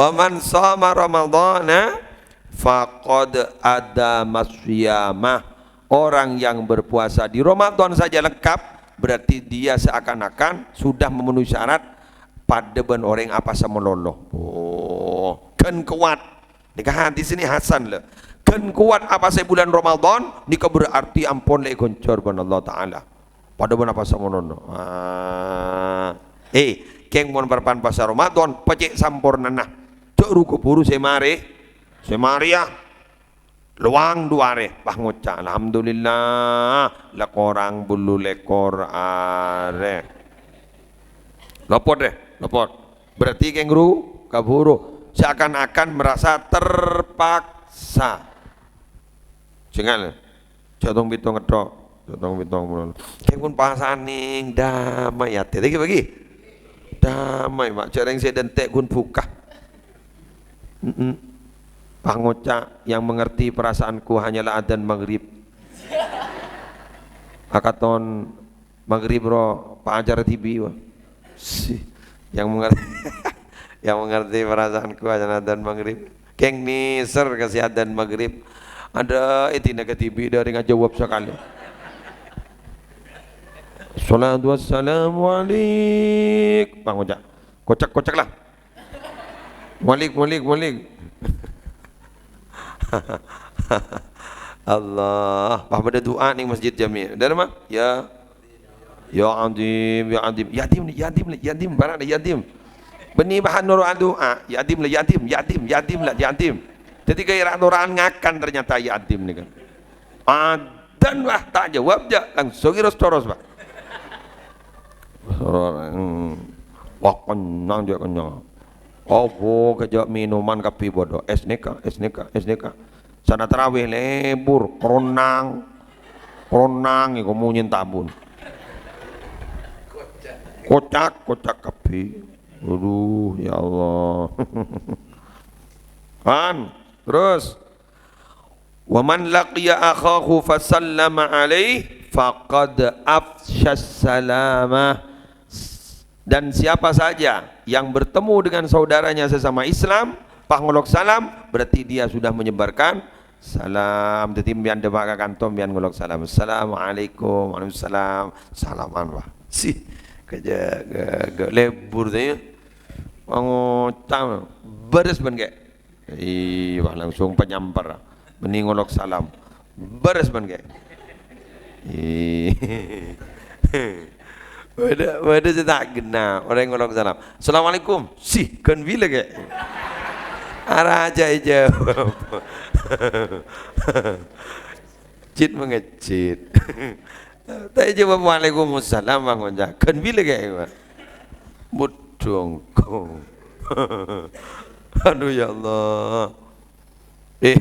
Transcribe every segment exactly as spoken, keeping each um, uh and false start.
"Wa man shoma Ramadhana faqad adama shiyamah." Orang yang berpuasa di Ramadan saja lengkap, berarti dia seakan-akan sudah memenuhi syarat padâ bân orèng apasa malolo. Oh, ghân kowat. Nèka hadis ini hasan, lho. Ghân kowat apasa bulân Ramadan, nèka berarti ampon lè èghonjhâr bân Allah Ta'ala. Padâ bân apasa malolo. Ah. Eh, kèng mon parappa'na pasa Ramadan, pacè' sampornana. Jhâ' ru-ghâburu sè marè, sè marè, yâ. Lowang du arè, pas ngoca', "Alhamdulillah, la korang bâllu lèkor arè." Lopot deh, lopot. Berarti kèng ru-ghâburu. Seakan-akan merasa terpaksa. Sènga', lè. Jhâ' tong-pèttongnga tok. Jhâ' tong-pèttongnga. Kèng pon pasanèng, damai atè. Lagi bagi. Damai, Mak. Jhâ' rèng sè dântè' ghun buka. Mm-mm. Pas ngoca', "Yang mengerti perasaanku hanyalah adzan maghrib." Akaton maghrib ro pa acara dhibi', wah. Si, yang mengerti, yang mengerti perasaanku hanyalah adzan maghrib. Kèng nèser ka sè adzan maghrib. Adâ' èdina ka dhibi' dâri ngajâwâb sakalè. "Shalatu wassalamu alaik." Pas ngoca', "Kocak-kocak lah." Malik, malik, malik. Allah, pas bâdâ du'a nèng masjid jami'. Dâri ma? Ya, ya Adim, ya Adim. Ya Adim, ya Adim, ya Adim, para ya Adim. Bânnè bahan noro' du'a. Ya Adim la, ya Adim, ya Adim, ya Adim la, ya Adim. Dhâddhi kaè ra-, tora'an ngakan ternyata ya Adim nèka. Adzan, wah, ta' jâwâb, jâ', langsung èros-toros, Pak. Hmm. Wah, kennyang, jâ' kennyang. Apa kèjâ' minuman kabbhi bâdâ. Es nèka, es nèka, es nèka. Sana tarawih lebur, kronang. Kronang èko monyèn tabun. Kocak, kocak kabbhi. Aduh, ya Allah. Kan, terus. "Wa man laqiya akhahu fasallama alaih faqad afsyas salama." Dan siapa saja yang bertemu dengan saudaranya sesama Islam, pas ngolok salam, berarti dia sudah menyebarkan salam. Dhâddhi, sampèyan dâpa' ka kanto, sampèyan ngolok salam. "Assalamualaikum." "Waalaikumsalam." Salaman, wah. Sih, kèjâ', gâ-, gâ-, lebur, tanya. Ngoca', bârâs bân kè. Ih, wah, langsung panyampar. Mending ngolok salam. Bârâs bân kè. Ih. Bâdâ, bâdâ sè ta' ghenna, orèng ngolok salam. "Assalamualaikum." "Sih, ghân bilâ kè?" Arajâ èjâwâb. Cit mangecit. Ta' èjâwâb, "Waalaikumsalam," Bang Onca. Ghân bilâ kè, Pak? Budhungko. Aduh, ya Allah. Eh,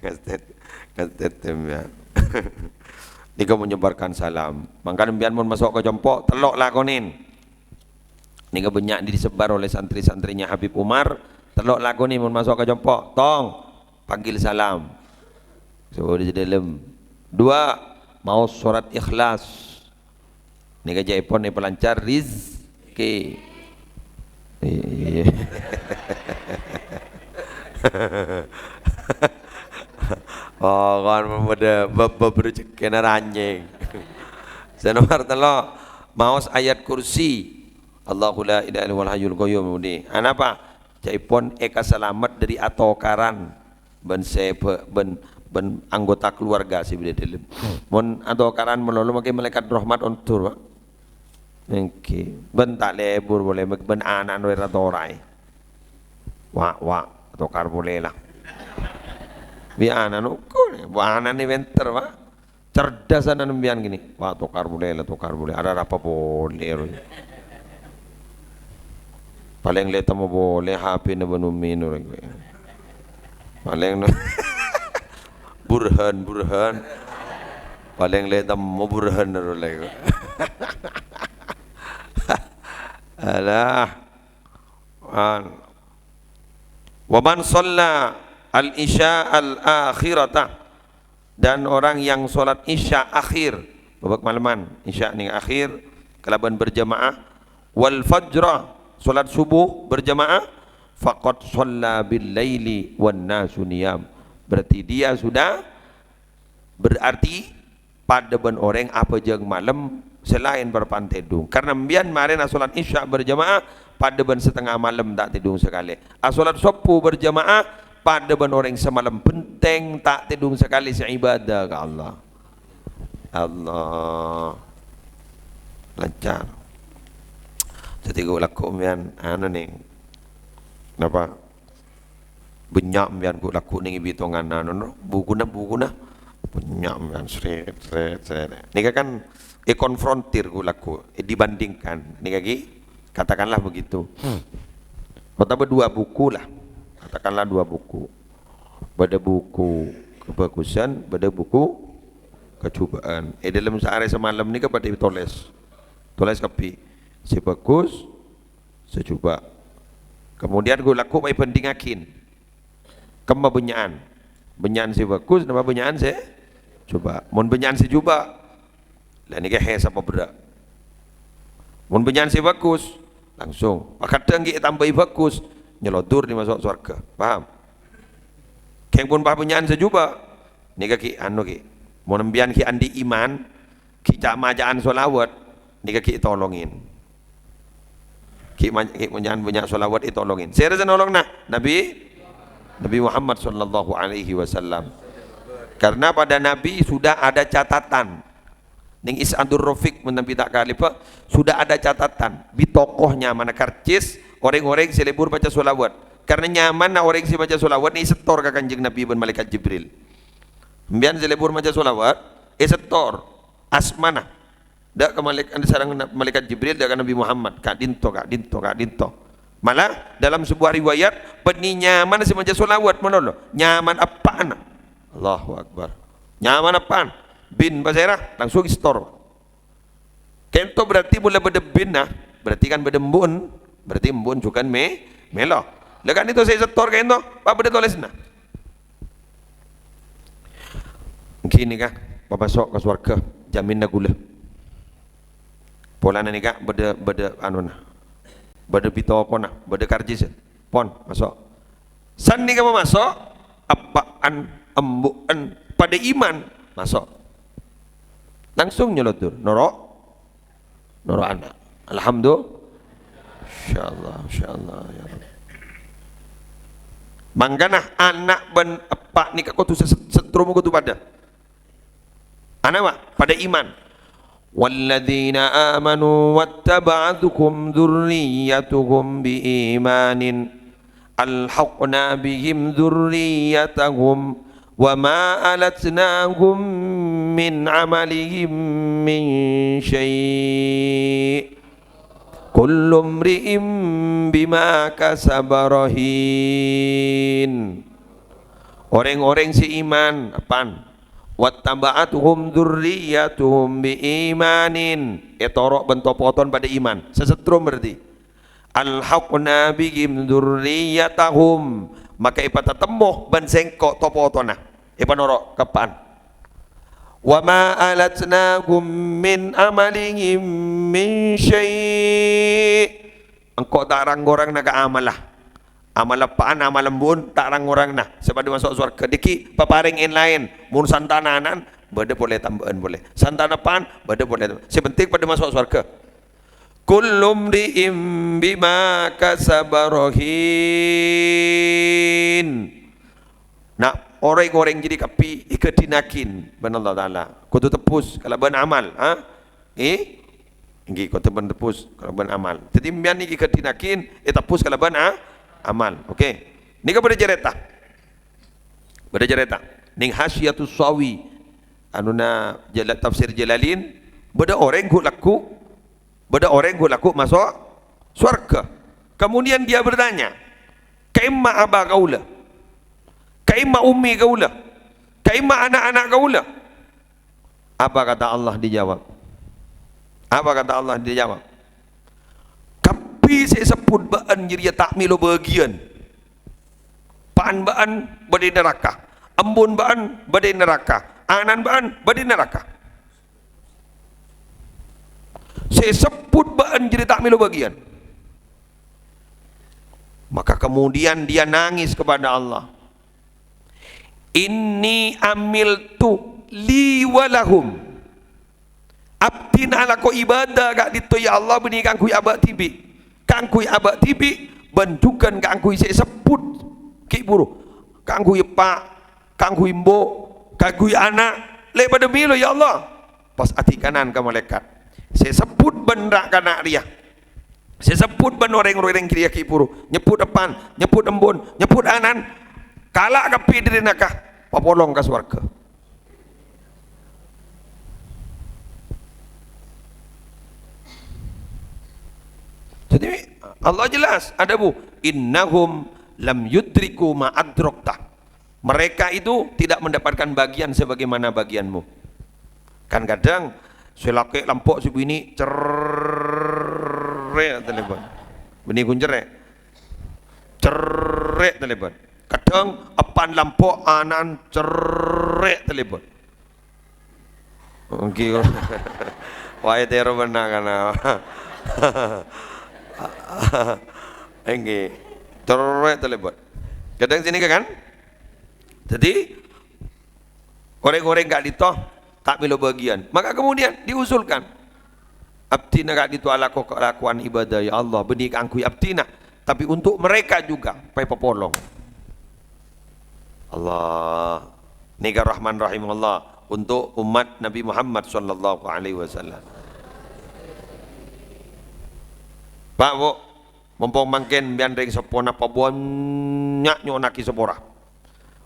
ngastet, ngastet, ya. Nèka menyebarkan salam. Mangkana sampèyan mon maso' ka compo', tello' lakonè. Nèka bânnya' disebar oleh santri-santrinya Habib Umar. Tello' lakonè mon maso' ka compo'. Tong, panggil salam. Sè dâlem. Dua, maos sorat Ikhlas. Nèka jâèpon èpalancar rizki. Iyâ. Oh, kan bâdâ bab-bab rejekkèna ranyèng. Sè nomor tello', maos ayat kursi. Allahu la ilaha illa huwal hayyul qayyum. Budi. Anapa? Jâèpon èkasalamet dâri atokaran bân sè bâ-, bân, bân anggota keluarga sè bâdâ dâlem. Mon atokaran malolo mangkè malaikat rahmat ondur, Pak. Èngghi. Bân ta' lebur polè, bân ana'na rowa èra toraè. Wa', wa', tokar polè la. Bi' ana'na ukur, bu ana'na pènter, Pak. Cerdas ana' sampèyan kènè'. Wah, tokar polè la, tokar polè. Arapa polè, rowa. Palèng lè temmo polè H P-na bân Umi, rowa. Palèng no-, Burhan, Burhan. Palèng lè temmo Burhan, rowa. Alah. An. "Wa man shalla al-isya al-akhirata," dan orang yang sholat isya akhir, bâbâk malemman, isya nèng akhir, kalabân berjamaah, "wal fajra," sholat subuh berjamaah, faqad shalla bil laili wan nasu niyam. Berarti dia sudah, berarti padâ bân orèng abhâjâng malem sè laèn parappa'na tèdung. Karna sampèyan marèna asholat Isya berjamaah, padâ bân satengnga malem ta' tèdung sakalè. Asholat Subuh berjamaah, padâ bân orèng samalem bhenteng ta' tèdung sakalè sè ibadah ka Allah. Allah. Lancar. Dhâddhi ghu' lagghu' sampèyan, anu, nèng. Napa? Bânnya' sampèyan ghu' lagghu' nèng è bitongan, anu, no, bukuna, bukuna. Bânnya' sampèyan, sret, sret, sret. Nèka kan èkonfrontir ghu' lagghu', è dibandingkan. Nèka ghi, katakanlah begitu. Otabâ dua buku lah. Katakanlah dua buku. Bâdâ buku kabhâghusân, bâdâ buku kajhubâ'ân. È dâlem saarè samalem nèka padâ ètolès. Tolès kabbhi. Sè bhâghus, sè jhubâ'. Kemudian ghu' lagghu' èbhândhingngaghi. Kemma bânnya'an. Bânnya'an sè bhâghus, napa bânnya'an sè jhubâ'. Mon bânnya'an sè jhubâ', la nèka hèsab bârâ'. Mon bânnya'an sè bhâghus, langsung. Pas kadhâng ghi' ètambâi bhâghus, nyalontor nèka maso' sowarghâ. Paham? Kèng pon pas bânnya'an sè jhubâ', nèka ghi' anu ghi'. Mon sampèyan ghi' andi' iman, ghi' ca'-maca'an sholawat, nèka ghi' ètolongè. Ghi' ma-, ghi' bânnya'an bânnya' sholawat ètolongè. Sèra sè nolongnga? Nabi, Nabi Muhammad sallallahu alaihi wasallam. Karena pada Nabi sudah ada catatan. Nèng Is'adur Rafiq, mon Nabi ta' kalèbâ, sudah ada catatan. Bi' tokoh nyamana karcis, orèng-orèng sè lebur maca sholawat. Karena nyamana orèng sè maca sholawat nèka èsetor ka Kanjeng Nabi bân Malaikat Jibril. Sampèyan sè lebur maca sholawat, èsetor asmana. Dâ' ka malaik-, sareng na-, Malaikat Jibril, dâ' ka Nabi Muhammad, ka'dinto, ka'dinto, ka'dinto. Malah, dalam sebuah riwayat, bânnè nyamana sè maca sholawat malolo. Nyaman eppa'na. Allahu Akbar. Nyaman eppa'na. Bin pasèra, langsung èsetor. Ka'dinto berarti mon la bâdâ binna, berarti kan bâdâ embu'en, berarti embu'en jhughân mè-, mèlo. La ka'dinto sè èsetor ka'dinto, pas bâdâ tolèsanna. Ènggi nèka, pamaso' ka sowarghâ, jaminna ghulâ. Polana nèka bâdâ, bâdâ anona, bâdâ bi' tokona, bâdâ karcissa. Pon, maso'. Sanèka mamaso', eppa'en, embu'en, padâ iman, maso'. Langsung nyalontor, noro', noro' ana'. Alhamdulillah. Masyaallah, masyaallah, ya Rabb. Mangkana ana' bân eppa' nèka kodhu se-, setrum kodhu padâ. Ana' wa-, padâ iman. "Walladzina amanu wattaba'athum dzurriyyatuhum biimanin, alhaqna bihim dzurriyyatahum, wa ma alatnahum min amalihim min syai'. Kullu mri'in bima kasaba rahin." Orèng-orèng sè iman, apaan? "Wattaba'athum dzurriyyatuhum biimanin." Ètoro' bân to-, poton padâ iman. Sasetrum berarti. "Alhaqna bihim dzurriyyatahum." Maka èpatatemmo bân sèngko' to-, potona. Èpanoro' ka eppa'en. "Wa ma alatnahum min amalihim min syai'." Engko' ta' rang-korangna ka amalla. Amal eppa'en, amal embu'en, ta' rang-korangna. Sè padâ maso' sowarghâ. Dhiggi' paparèng en-laèn. Mon santana ana'en, bâdâ polè tambâ'ân polè. Santana eppa'en, bâdâ polè tambâ'ân. Sè penting padâ maso' sowarghâ. "Kullu mri'in bima kasaba rahin." Nah, orèng-orèng jârèya kabbhi èghâdhinaghi bân Allah Ta'ala. Kodhu tebbhus kalabân amal, ha? Eh? Ènggi, kodhu bân tebbhus kalabân amal. Dhâddhi, sampèyan nèka èghâdhinaghi, ètebbhus kalabân a-, amal. Oke. Nèka bâdâ carèta. Bâdâ carèta. Nèng Hasyiatus Sawi, anuna Jala-, Tafsir Jalalain, bâdâ orèng ghu'-, lagghu', bâdâ orèng ghu'-, lagghu' maso' sowarghâ. Kemudian dia bertanya, "Ka'imma aba kaulâ? Ka'imma ummi kaulâ? Ka'imma ana'-ana' kaulâ?" Apa kata Allah dijawab? Apa kata Allah dijawab? "Kabbhi sè èsebbhut bâ'ân jârèya ta' mèlo bâgiyân. Eppa'en bâ'ân bâdâ è naraka. Embu'en bâ'ân bâdâ è naraka. Ana'en bâ'ân bâdâ è naraka. Sè èsebbhut bâ'ân jârèya ta' mèlo bâgiyân." Maka kemudian dia nangis kepada Allah. "Inni amiltu li wa lahum." Abdina alako ibadah ka'dinto, ya Allah, bânnè kaangghuy abâ' dhibi'. Kaangghuy abâ' dhibi', bân jhughân kaangghuy sè èsebbhut ghi' bhuru. Kaangghuy eppa', kaangghuy embu', kaangghuy ana', lè padâ mèlo, ya Allah. Pas adhikanan ka malaèkat. Sè èsebbhut bân ra'-kana' rèya. Sè èsebbhut bân orèng-orèng rèya ghi' bhuru. Nyebbhut eppa'na, nyebbhut embu'na, nyebbhut ana'na. Kala' kabbhi dâri naraka, papolong ka sowarghâ. Jadi, Allah jelas adhâbu, "Innahum lam yudriku ma adrakta." Mereka itu tidak mendapatkan bagian sebagaimana bagianmu. Kan kadhâng sè lakè' lampo' sè binè' cerrè' talèbât. Binè ghun cerrè'. Cerrè' talèbât. Kadhâng eppa'na lampo' ana'na cerrè' talèbât. Èngghi. Wah, ètèro mennang kana. Èngghi. Cerrè' talèbât. Kadhâng sènèka kan? Jadi, orèng-orèng ka'dinto ta' mèlo bâgiyân. Maka kemudian diusulkan, "Abdina ka'dinto alako kalakowan ibadah, ya Allah, bânnè kaangghuy abdina, tapè untuk mereka juga, pè papolong." Allah. Nèka Rahman Rahim Allah untuk umat Nabi Muhammad sallallahu alaihi wasallam. Pak, Bu, mompong mangkèn bân rèng seppona pabânnya' nyo'onnaghi sapora.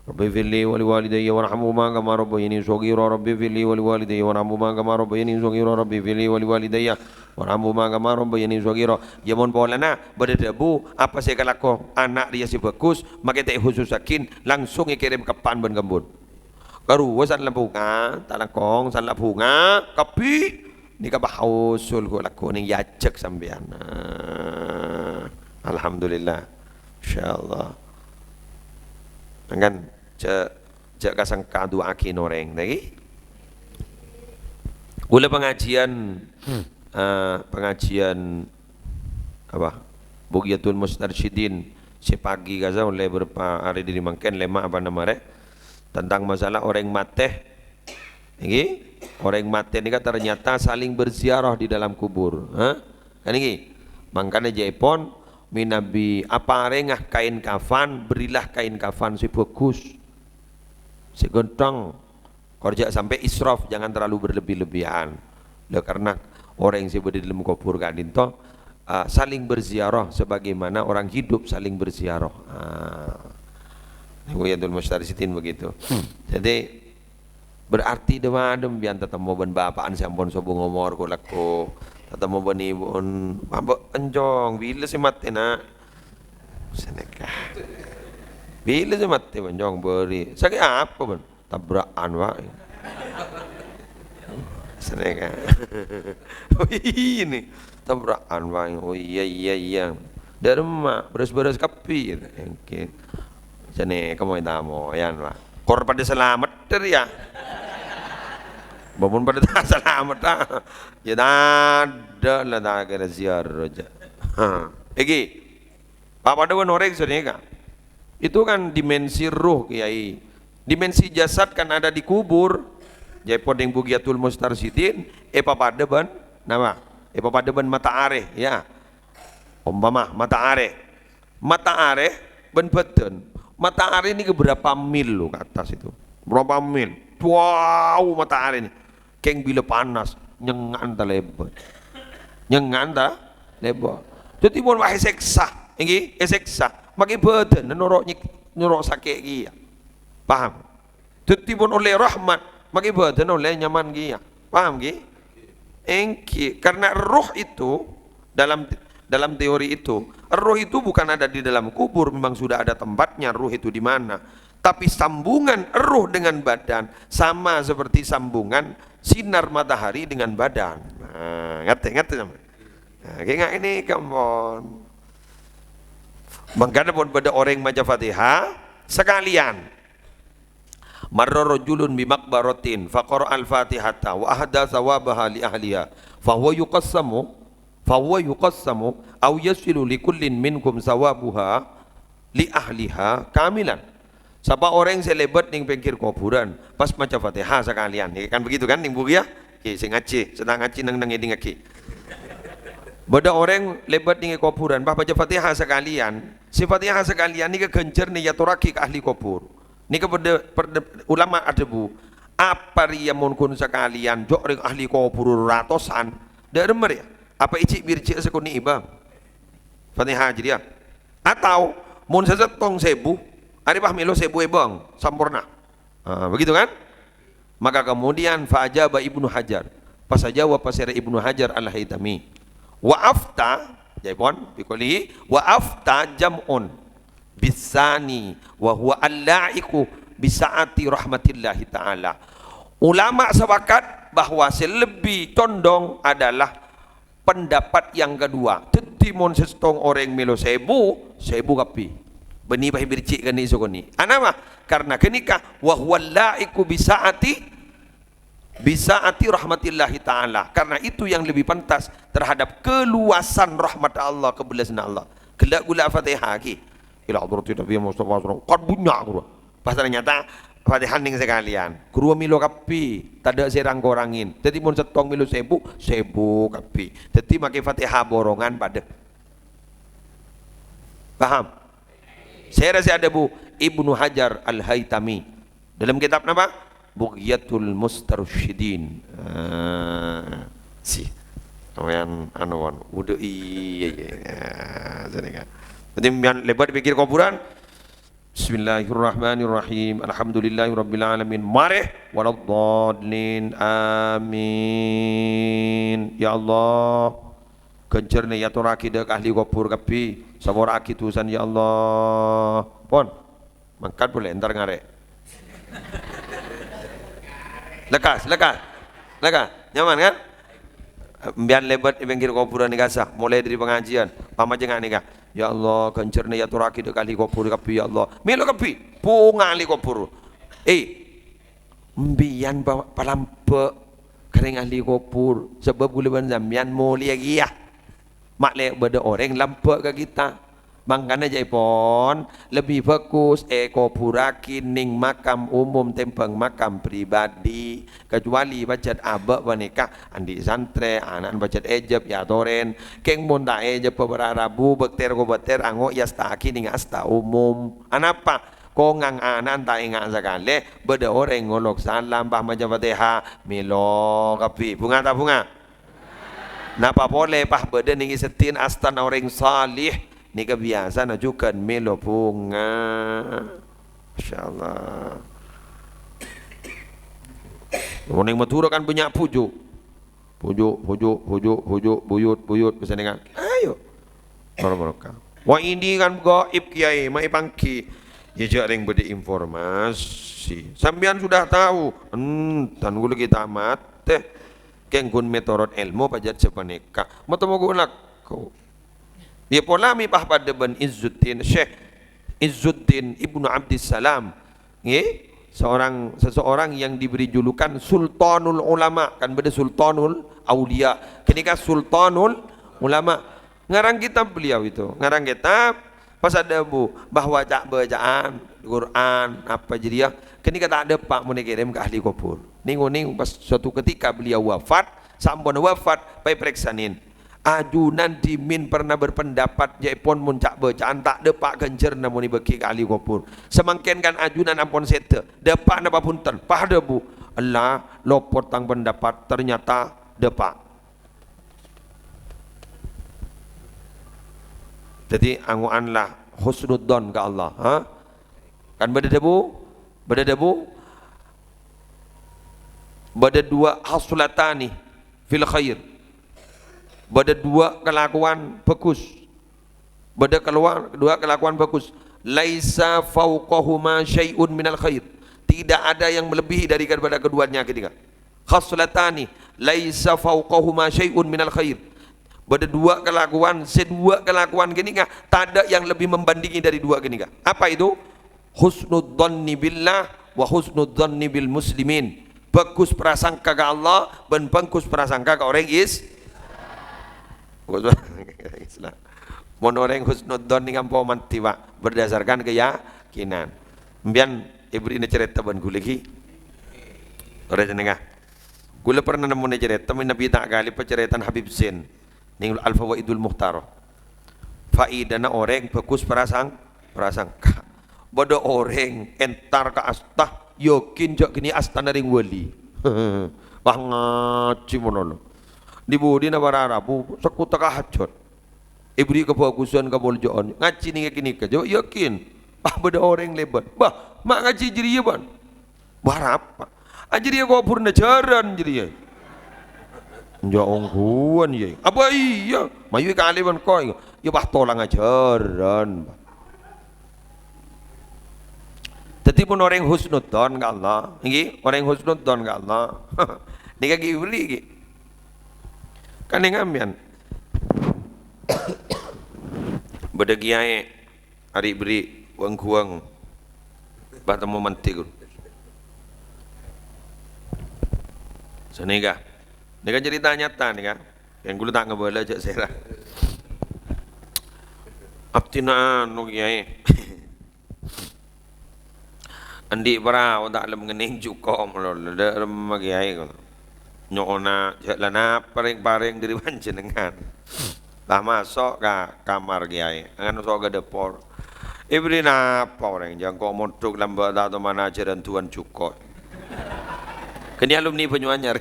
Rabbighfirli wa liwalidayya warhamhuma kama rabbayani shaghira. Rabbighfirli wa liwalidayya warhamhuma kama rabbayani shaghira. Rabbighfirli wa liwalidayya warhamhuma kama rabbayani shaghira. Ya, mon polana bâdâ dhâbu, apa sè èkalako ana' rèya sè bhâghus, makè ta' èhususaghi, langsung èkèrèm ka eppa'na bân ka embu'na. Karowa san la bhunga, ta' langkong, san la bhunga, kabbhi. Nèka bâ' usul ghu' lagghu' nèng èajhâk sampèyan. Nah, alhamdulillah. Insyaallah. Mangkana jhâ', jhâ' kasangka du'aaghi orèng, ta' ghi? Kaulâ pangajiân, eh, pangajiân apa? Bughyatul Mustarsyidin sè pagi kasa ollè bârâmpa arè dâri mangkèn, lèma' apa ennem arè, tentang masalah orèng matè. Ngghi, orèng matè nèka ternyata saling berziarah di dalam kubur. Ha? Kan ngghi? Mangkana jhâ'èpon mènabi aparènga kaèn kafan, berilah kaèn kafan sè bhâghus, sè ghântheng. Kor jhâ' sampè' israf, jangan terlalu berlebih-lebihan. Lah, karena orèng sè bâdâ è dâlem kubur ka'dinto, ah, saling berziarah sebagaimana orang hidup saling berziarah. Ah. Bughyatul Mustarsyidin begitu. Jadi, Berarti dâ-, dâ-, sampèyan tatemmo bân bapa'na sè ampon sobung omor, ghu' lagghu'. Tatemmo bân ibu'na, "Wah, Mbok, enjong, bilâ sè matè, Na'?" Sanèka. "Bilâ sè matè, Mbok, enjong, bâri'." "Sakè' apa, Bân?" "Tabra'an, Pak." Sanèka. "Oh, iyâ, nè. Tabra'an, Pak." "Oh, iyâ, iyâ, iyâ." "Dâ' remma, bârâs-bârâs kabbhi." Èngghi. Sanèka moy-tamoyan, Pak. Kor padâ salamet, dâ' rèya. Bâ' mon padâ ta' salamet, ta'. Yâ tadâ' la ta' kèra ziarah jhâ'. Ha. Èngghi. Papadâ bân orèng sanèka. Itu kan dimensi ruh, Kiai. Dimensi jasad kan ada di kubur. Jhâ' èpon nèng Bughyatul Mustarsyidin, èpapadâ bân, napa? Èpapadâ bân mata arè, ya. Ompama mata arè. Mata arè bân bâdân. Mata arè nèka berapa mil lo ke atas itu? Berapa mil? Wow, mata arè nè. Kèng bilâ panas, nyengnga'an talèbât. Nyengnga'an talèbât. Dhâddhi mon wah èsèksa, èngghi, èsèksa. Makè bâdânna noro' nyèk-, noro' sakè' kèya. Paham? Dhâddhi, mon ollè rahmat, makè bâdân ollè nyaman kèya. Paham, ghi? Èngghi, karena roh itu dalam, dalam teori itu, roh itu bukan ada di dalam kubur, memang sudah ada tempatnya roh itu di mana. Tapi sambungan roh dengan badan sama seperti sambungan sinar matahari dengan badan. Nah, ngerti, ngerti sampeyan? Nah, kayak ini, kampon. Mangkana pon bâdâ orèng maca Fatihah, sekalian. Marra rajulun bi maqbaratin faqara'al Fatihata wa ahda thawabaha li ahliha. Fahuwa yuqassamu, fahuwa yuqassamu, au yasilu li kullin minkum thawabuha. li ahliha kamilan. Sapa orèng sè lèbât neng pèngghir kobhurân, pas maca Fatihah sakalèyan. Ya kan begitu kan, neng buku ya? Oke, sè ngajhi, sè ta' ngajhi neng-neng ngèdingngaghi. Bâdâ orèng lèbât neng kobhurân, pas maca Fatihah sakalèyan. Sè Fatihah sakalèyan nèka ghânjhârna èyatorraghi ka ahli kobhur. Nèka perdhe-, perdhe-, ulama adhâbu, "Apa rèya mon ghun sakalèyan, jhâ' rèng ahli kobhur ratosan? Dâ' remma rèya? Apa èjhi' bi' rèjhi'â sakonè', Bang?" Fatihah jârèya. Atau mon sè sèttong sèbu, arè pas mèlo sèbu èbâng, samporna. Ah, begitu kan? Maka kemudian fa ajaba Ibnu Hajar. Pas ajâwâb pasèra Ibnu Hajar Al-Haitami. Wa afta, jâ' pon, bi qoulihi, wa afta jam'un bis tsani wa huwa al-la'iqu bi sa'ati rahmatillahi ta'ala. Ulama sepakat bahwa sè lebbi condong adalah pendapat yang kedua. Dhâddhi mon sèttong orèng mèlo sèbu, sèbu kabbhi. Bânnè pas èbirji' kanè' sakonè'. Anapa? Karena ghânèka, "Wa huwa la'iqu bi sa'ati, bi sa'ati rahmatillahi ta'ala." Karena itu yang lebih pantas terhadap keluasan rahmat Allah, kebelasan Allah. Ghellâ' ghulâ Fatihah ghi. Ila hadratin Nabi Mustafa sallallahu alaihi wasallam. Kan bânnya' ghuru. Pas ternyata Fatihah neng sakalèyan. Ghuru mèlo kabbhi, tadâ' sè rang-korangè. Dhâddhi mon sèttong mèlo sèbu, sèbu kabbhi. Dhâddhi makè Fatihah borongan padâ. Paham? Sèra sè adhâbu Ibnu Hajar Al-Haitami. Dalam kitab napa? Bughyatul Mustarsyidin. Ah, sih. Sampèyan anu, wan. Udah, iyâ, iyâ. Ah, sini kan. Berarti sampèyan lèbât pèngghir kobhurân. Bismillahirrahmanirrahim. Alhamdulillahirabbil alamin. Marè, waladdallin. Amin. Ya Allah, ghânjhârna èyatorraghi dâ' ka ahli kobhur kabbhi. Sapora'aghi dhusana, ya Allah. Pon. Mangkat polè, entar ngarè'. Lekkas, lekkas. Lekkas. Nyaman, kan? Sampèyan lèbât è pèngghir kobhurân nèka, sah, molaè dâri pangajiân, pamajengnga nèka. "Ya Allah, ghânjhârna èyatorraghi dâ' ka ahli kobhur kabbhi, ya Allah." Mèlo kabbhi, bhunga ahli kobhur. Eh, sampèyan pa-, palambâ' ka rèng ahli kobhur, sabâb ghulâ bân sampèyan molèya kèya. Ma'lè bâdâ orèng lambâ' ka kita. Mangkana jâèpon lebbi bhâghus èkobhurraghi neng makam umum tèmbhâng makam pribadi. Kecuali pajhât abâ' panèka andi' santrè, ana'na pajhât èjhep, èyatorè. Kèng mon ta' èjhep bâbârâ' rabu, bâktèr-kobâktèr ango' èasta'aghi neng asta umum. Anapa? Kongang ana'na ta' enga' sakalè, bâdâ orèng ngolok salam, pas maca Fatihah, mèlo kabbhi. Bhunga ta' bhunga? Napa polè pas bâdâ neng è seddhi'na astana orèng saleh, nèka biyasana jhughân mèlo bhunga. Masyaallah. Mon neng Madhurâ kan bânnya' bhuju'. Bhuju', bhuju', bhuju', bhuju', buyut, buyut, biasanya kan. Ayo. Mara-mara ka. Wah, ini kan gaib, Kiai, ma' èpangghi. Ya, jhâ' rèng bâdâ informasi. Sampèyan sudah tahu. Enten ghulâ ghi' ta' matè. Kèng ghun mètorot èlmo pajhât sapanèka. Matemmo ghun lako. Yâ pola mè' pas padâ bân Izzuddin, Syekh Izzuddin Ibnu Abdissalam. Ngghi? Seorang, seseorang yang diberi julukan Sultanul Ulama. Kan bâdâ Sultanul Aulia. Ghânèka Sultanul Ulama. Ngarang kitab beliau itu. Ngarang kitab, pas adhâbu bahwa ca'-bâcaan Quran, apa jârèya, ghânèka ta' dâpa' mon èkèrèm ka ahli kobhur. Nèng-onèng pas suatu ketika beliau wafat, sampon wafat, pas èparèksanè. Ajunan dhimèn pernah berpendapat, jhâèpon mon ca'-bâcaan ta' dâpa' ghânjhârânna mon èbâghi ka ahli kobhur. Samangkèn kan ajunan ampon sèdhâ, dâpa' napa bhunten? Pas adhâbu, "Ella, lopot tang pendapat, ternyata dâpa'." Dhâddhi, ango'anlah husnudzon ka Allah, ha? Kan bâdâ dhâbu? Bâdâ dhâbu? Bâdâ duwâ' khaslatani fil khair. Bâdâ duwâ' kalakowan bhâghus. Bâdâ kalowa-, duwâ' kalakowan bhâghus. "Laisa fauqahuma syai'un minal khair." Tidak ada yang melebihi dari kepada keduanya ketika. "Khaslatani laisa fauqahuma syai'un minal khair." Bâdâ duwâ' kalakowan, sè duwâ' kalakowan ghânèka tadâ' yang lebih membandingi dari duwâ' ghânèka. Apa itu? Husnudzanni billah wa husnudzanni bil muslimin. Bhâghus prasangka ka Allah bân bhâghus prasangka ka orèng Is-, Islam. Mon orèng husnudzon nèka ampo mandi, Pak, berdasarkan keyakinan. Sampèyan èbherri'na carèta bân ghulâ ghi? Torè jenenga. Ghulâ pernah nemmona carèta, manabi ta' kalèppa carètana Habib Zain neng Al-Fawaidul Mukhtarah. Faidana orèng bhâghus prasang-, prasangka. Bâdâ orèng entar ka asta, yakin jâ' ghâni astana rèng wali. Wah, ngajhi monono. Di-budina para rabu, sakotta ka hajat. Èbherri' kabhâghusân, kamoljâ'ân. Ngajhi nèka-nèka, jâ' yakin. Wah, bâdâ orèng lèbât. Bâh, ma' ngajhi jârèya, bân. Bâh, arapa? Ah, jârèya kobhurrâ jhârân jârèya. Jâ' ongghuwân, yâ. Apa iyâ? Mayu èkalè bân ko'. Yâ, bâh, tolang jhârân, bâh. Dhâddhi, pon orèng husnudzon ka Allah, ènggi, orèng husnudzon ka Allah. Nèka ghi' èbherri', ghi. Kan nèng sampèyan. Bâdâ kèyaè, arè' bherri' wâng-ghuwâng. Bâh, temmo mandi, ghun. Sanèka. Nèka carèta nyata, nèka. Yang ghulâ ta' ngabâlâ jâ' sèra. Abdhina anu, kèyaè. Andi' parao ta' lem ngennèng jhuko' malolo, dâ' remma kèyaè, ko'. Nyo'ona, jâ' la napa rèng-parèng dâri panjhennengngan. La maso' ka kamar kèyaè, nganu so' ka dâpor. Èbherri' napa orèng, jâ' engko' mondhuk lambâ' ta' tomana ajhârân duwân jhuko'. Ghâni alumni Banyuanyar.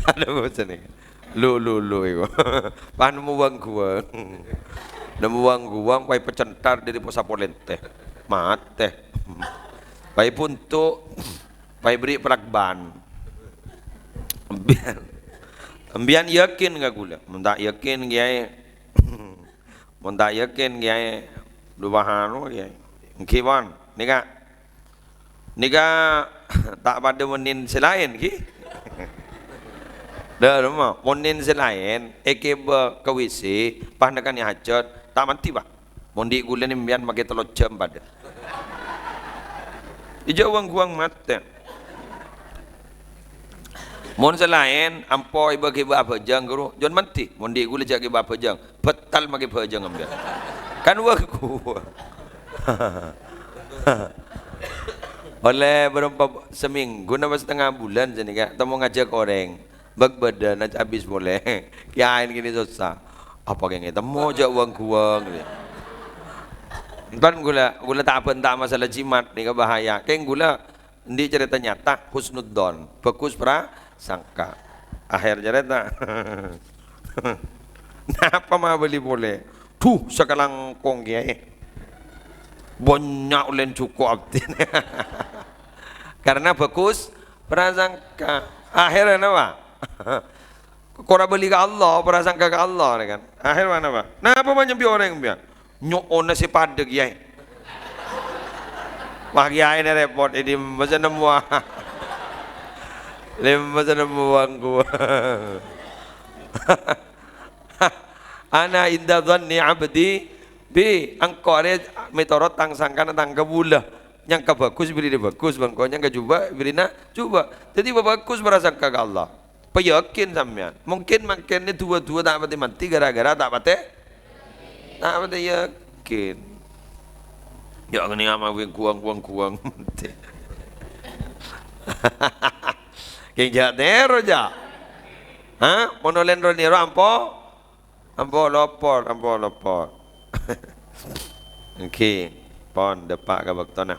Adâ' bosen, ya. Lu, lu, lu, iko. Pas nemmo wâng-ghuwâng. Nemmo wâng-ghuwâng, pas èpacenthar dâri posa polèntè. Matè. Pas èbunto'. Pas èbherri' plak ban. Sampèyan, sampèyan yakin ka ghulâ? Mon ta' yakin, kèyaè. Mon ta' yakin, kèyaè. Lu pahano, kèyaè. Ènggi, pon. Nèka. Nèka ta' padâ mon nèng sè laèn, ghi? Dâ' remma, mon nèng sè laèn, èkèbâ ka W C, pas nèkanè hajat, ta' mandi, Pak. Mon dhi' ghulâ nèng sampèyan makè tello jam padâ. Ijâ wâng-ghuwâng matè. Mon sè laèn, ampo èbâ-ghibâ abhâjâng, ghuru, jhân mandi. Mon dhi' ghulâ jâ' ghibâ abhâjâng. Bhâtal makè bhâjâng, ambiyan. Kan wâ-, ghuwâ. Ollè bârâmpa, samènggu napa satengnga bulân sanèka, temmo ngajhâk orèng. Bâk bâdânna abis polè. Kèyaèna kènè' sossa. Apa kèng ètemmo jâ' wâng-ghuwâng, gitu. Ènton ghulâ, ghulâ ta' abhânta masalah jimat, nèka bahaya. Kèng ghulâ Andi' carèta nyata, husnudzon, bhâghus prasangka. Akhèr carèta. Napa mabâli polè? Duh, sakalangkong kèyaè. Bânnya' ollèna jhuko' abdhina. Karena bhâghus prasangka. Akhèrra napa? Kora bâli ka Allah, prasangka ka Allah, ya kan? Akhèr manabi? Napa ma' nyambi orèng, sampèyan? Nyo'ona sè padâ, kèyaè. Wah, kèyaè nè rèpot, è dimma sè nemmowa. Dimma sè nemmowa engko'. Ana inda dhanni abdi bi, engko' arè mètorot tang sangkana tang kabulâ. Nyangka bhâghus, bherri'na bhâghus, bân engko' nyangka jhubâ', bherri'na jhubâ'. Dhâddhi, bhâghus prasangka ka Allah. Payakin sampèyan. Mungkin mangkèn nè duwâ-duwâ ta' patè mandi gara-gara ta' patè, ta' patè yakin. Ya, ngènè ama wi guwang-guwang-guwang mandi. Kèng jhâ' nèro, jhâ'. Ha? Mon ollè nèro-nèro ampo? Ampo lopot, ampo lopot. Ènggi, pon, dâpa' ka bâktona.